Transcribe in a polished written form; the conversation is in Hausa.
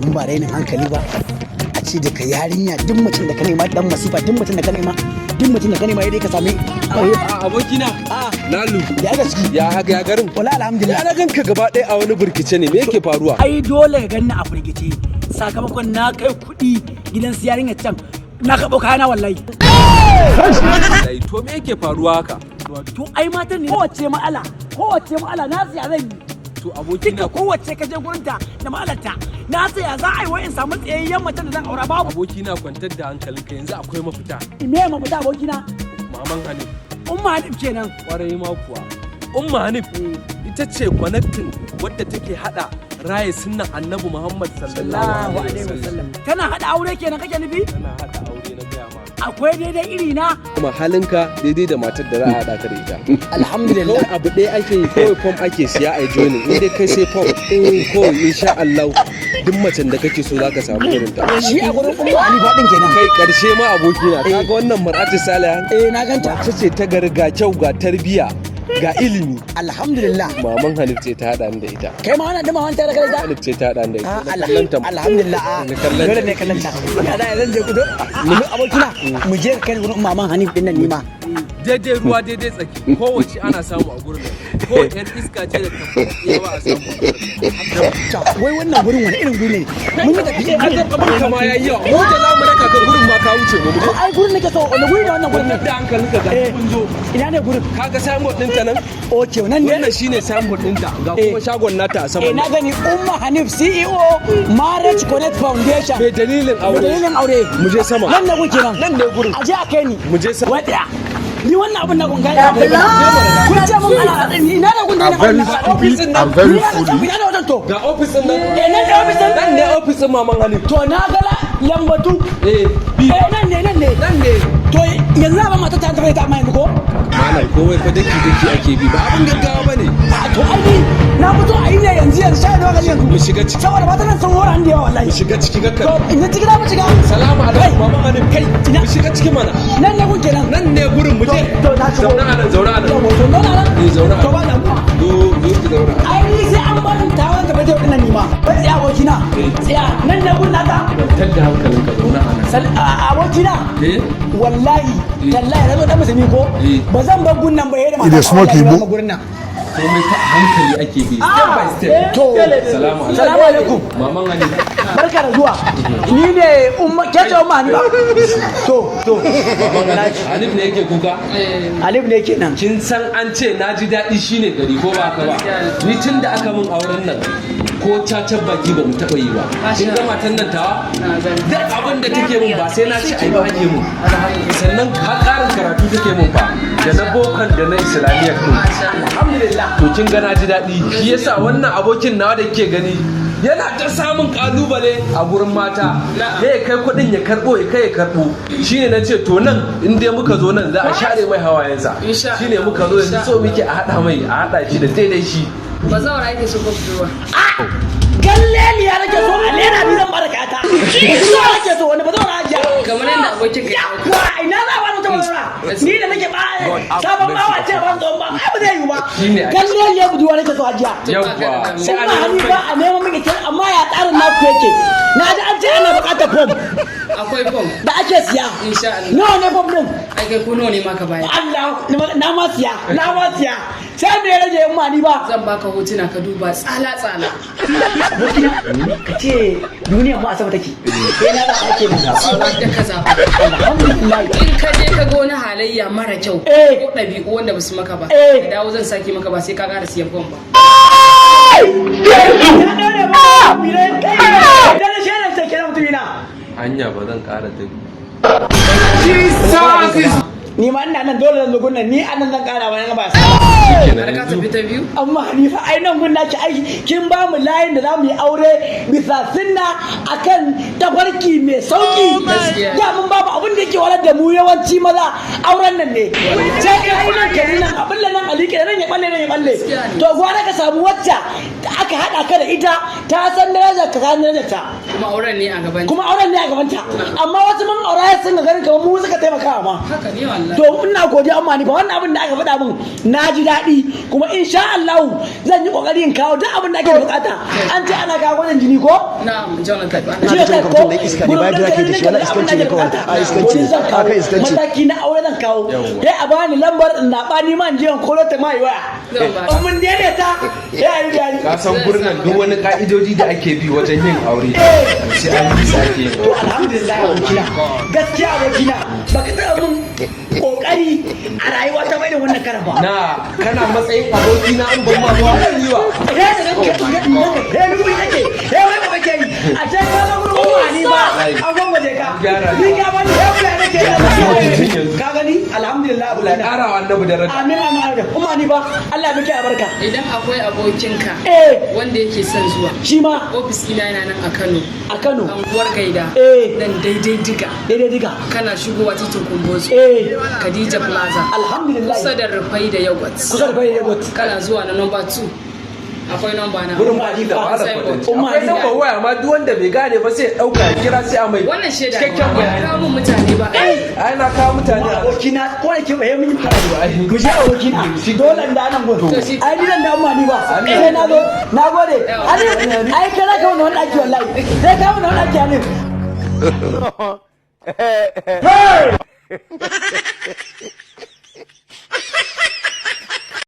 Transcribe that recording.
In ba rainin hankali ba, a ce da ka yarinya, duk mutum da ka nema dan masifa, duk mutum da ka nema, duk mutum da ka nema dai ka sami. A abokina. A. Lalu. Ya ga ciki. Ya haka, ya garin? Wala alhamdulillah. Ya na ganka gaba ɗaya a wani burkice ne, me yake faruwa? Ai dole ka ganni a firgice, sakamakon na kai kuɗi gidan su yarinyar can, na karɓo kayana wallahi. Wallahi, to me yake faruwa haka? To ai matan ne, kowace ma'ala, kowace ma'ala na siya zan yi. To abokina. Duka kowace ka je gurinta da ma'alarta. Na saya za a yi wai in samu tsayayyen macen da zan aura, babu. Abokina, kwantar da hankalinka, yanzu akwai mafita. Me mafita, abokina? Maman Hanif. Umma Hanif kenan. Kwarai ma kuwa. Umma Hanif ita ce connecting wadda take hada raye sunnan Annabi Muhammad sallallahu alaihi wasallam. Tana hada aure kenan kake nufi? Tana hada aure na gaya ma. Akwai daidai iri na? Kuma halinka daidai da matar da za a hada ka da ita. Alhamdulillah. Kawai abu ɗaya ake yi, kawai form ake siya a joining. In dai kai sai form, kawai insha Allah duk macen da kake so zaka samu irin ta. Shi a gurin Umma Hanifa din kenan? Kai, karshe ma abokina, kaga wannan mar'atu salihan? Eh, na ganta. Mace ce ta gari, ga kyau, ga tarbiya, ga ilimi. Alhamdulillah. Maman Hanif ce ta hada ni da ita. Kai ma wannan dama wani tare kai da Hanif ce ta hada ni da ita. Ah, Na kallanta. Alhamdulillah, ah. Na kallanta. Dole ne kallanta. Ya da zan je ku mu abokina, mu je kai gurin maman Hanif din nan nima. Daidai ruwa daidai tsaki, kowace ana samu a gurin nan, ko yar iska ce da tafiya ba a samu a gurin. To, wai wannan gurin wani irin guri ne? Mun yi tafiya. Abin kama yayi yawa, mu da za mu raka ka gurin ma ka wuce mu. To ai gurin nake so, wani guri ne wannan gurin ne? Da hankalinka, ga mun zo. Ina ne gurin? Kaga signboard ɗinta nan? Okay, nan ne? Wannan shine signboard ɗinta, ga kuma shagon nata a sama. Eh, na gani, Umma Hanif CEO, Marriage Connect Foundation. Mai dalilin aure. Dalilin aure. Mu je sama. Nan ne gurin kenan? Nan ne gurin. A je a kai ni. Mu je sama. Wai tsaya. Ni wannan abin na gunga ya. Kun ce mun ana, ina ne gun da I'm very stupid, I'm very foolish. Ina ne wajen to? Ga office ɗin nan. Eh, nan ne office din? Nan ne office ɗin maman Hanif. To na ga lambatu. Eh, bi. Eh, nan ne, nan ne. Nan ne. To yanzu za a ba mata ta tafi ta amma yanzu ko? Malam, komai fa daki daki ake bi, ba abin gaggawa bane. A to ai ni na fito a yi ne yanzu yanzu, sha da yanzu. Mu shiga ciki. Saboda matan nan sun hora ni da yawa wallahi. Mu shiga ciki ga. To in ciki za mu shiga. Salamu alaikum, maman Hanif. Kai, Ina? mu shiga ciki mana. Nan ne gun kenan? Nan ne gurin, mu je. To na shigo. Zauna a nan, zauna a nan. To zauna nan. Eh, zauna a To ba damuwa. Zo, zo ki zauna. Ai ni sai an bar ta wanda bai tafi nan ni ma. Bai tsaya, abokina. Tsaya, nan ne gun naka? Kwantar da hankalinka, zauna a nan. Abokina. Eh. Wallahi tallahi na zo dan musulmi ko? Eh. Ba zan bar gun nan ba yayin da Ide smoke mata Igbo. gurin nan. Komai fa a hankali ake bi, step by step. To. Salamu alaikum. Salamu alaikum. Maman Hanif. Barka da zuwa. Ni ne Umma, ke ce Umma Hanifa? To. Maman Hanif, Hanif ne yake kuka? Alif ne kenan. Kin san an ce na ji daɗi shine gari, ko ba haka ba? Ni tun da aka min auren nan, ko cacar baki ba mu taɓa yi ba. Kin ga matan nan tawa, duk abin da take min ba sai na ci ai ba ake min. Sannan har ƙarin karatu take min fa, da na bokon da na islamiyyar din. Alhamdulillah. To kin ga na ji daɗi, shi yasa wannan abokin nawa da kike gani yana ta samun kalubale a gurin mata, ya kai kuɗin ya karɓo, ya kai ya karɓo. Shine na ce to nan in dai muka zo nan za a share mai hawayensa. Shine muka zo yanzu, so muke a haɗa mai, a haɗa shi da daidai shi. Ba zawara yake so ko budurwa? Galleliya nake so, a lera ni zan bada kata. Budurwa nake so, wani ba zan hajiya. Kamar yadda abokin ka ya. Yawa, ina za a bani wata bazawara? Ni da nake ba sabon bawa ce ban tsohon ba, ai ba zai yiwu ba. Shine ai. Galleliya budurwa nake so, hajiya. Yawwa, sai a Umma nemo Hanifa mai. a neman miki kin, amma ya tsarin naku yake? Na ji an ce ana buƙatar form Akwai form. da ake siya. Insha Allah. Nawa ne form din? Ai kai ko nawa ne ma ka bayar. Allah, na ma siya, na ma siya. Sai me ya rage in ma ni ba? Zan baka hotuna ka duba tsala tsala. Abokina, ka ce duniyar mu a sama take. Sai na da ake nan. Sai wadda ka zaba. Alhamdulillah. In ka je ka ga wani halayya mara kyau Eh. ko ɗabi'u wanda ba su maka ba, Eh. ka dawo, zan sake maka, ba sai ka ƙara siyan form ba. Ya dore ba mu ne kai. Da na shaidar ta kenan, mutumina. Hanya ba zan ƙara ta. Ni ma ina nan, dole zan zo gunnan, ni anan zan kara bayan ba sa. Har ka tafi ta biyu. Amma Hanifa, ai nan gun naki, ai kin ba mu layin da za mu yi aure bisa sunna akan tafarki mai sauki. Gaskiya. Da mun babu abin da yake walar da mu yawanci maza, auren nan ne. Sai ka yi nan, ka yi nan, abin da nan a liƙe nan ya balle, nan ya balle. Gaskiya ne. To gwara ka samu wacce aka haɗa ka da ita, ta san darajar ka, san darajar ta. Kuma auren ne a gaban. Kuma auren ne a gabanta. Amma wasu mun aure sun ga ganin kamar mu suka taimaka ma. Haka ne wallahi. Allah. To ina godiya, amma ni fa wannan abin da aka faɗa min na ji daɗi, kuma insha Allah zan yi kokari in kawo duk abin da ake bukata. An ce ana kawo gwajin jini ko? Na'am, Jonathan. Na da cewa mutum na iska ne, bayan da ake da shi, wala iskanci ne kawai. A iskanci ne, a kai iskanci. Mataki na aure zan kawo, sai a bani lambar in zaɓa, ni ma in je in koro ta mai waya. Zan ba. In mun daidaita sai a yi bayani. Ka san gurin nan duk wani ka'idoji da ake bi wajen yin aure sai an yi su ake yin To aure. alhamdulillah abokina, gaskiya abokina, baka taɓa mun kokari a rayuwa ta bai da wannan karan ba. Na kana matsayin abokina, in ban ma zuwa zan yi wa. Eh, da ganka eh, ni kake eh, wai ba kake yi a ce ka zo gurin umma ni ba an gwangwaje ka. Gyara. Ni ka bani eh, bula nake yi. Ka gani, alhamdulillah Allah ya abokina. ƙara wa annabi daraja. Amin amin amin. Umma ni ba Allah ya miki albarka. Idan akwai abokinka wanda yake son zuwa, Shi ma ofis ina yana nan a Kano, a Kano, anguwar Gaida, nan daidai Diga. Daidai Diga. Kana shigowa titin Kumbotso, Khadija Plaza, Alhamdulillah. kusa da Rufai da Yogurt. Kusa da bai yogurt. Kana zuwa na number 2, akwai number na. Gurin ba da wahala kwatance. Umma Akwai ni lambar waya ma, duk wanda bai gane ba sai ya ɗauka ya kira, sai a mai Wannan shaida ne. cikakken Ya bayani. kawo mun mutane ba. Ai na kawo mutane a Abokina, ko da ke bai mun yi ku je abokina, dole da nan gudu. To shi- Ai ni nan da umma ni ba sai na zo. Na gode. Ai ai kai za ka wani daki, wallahi sai ka wani daki amin.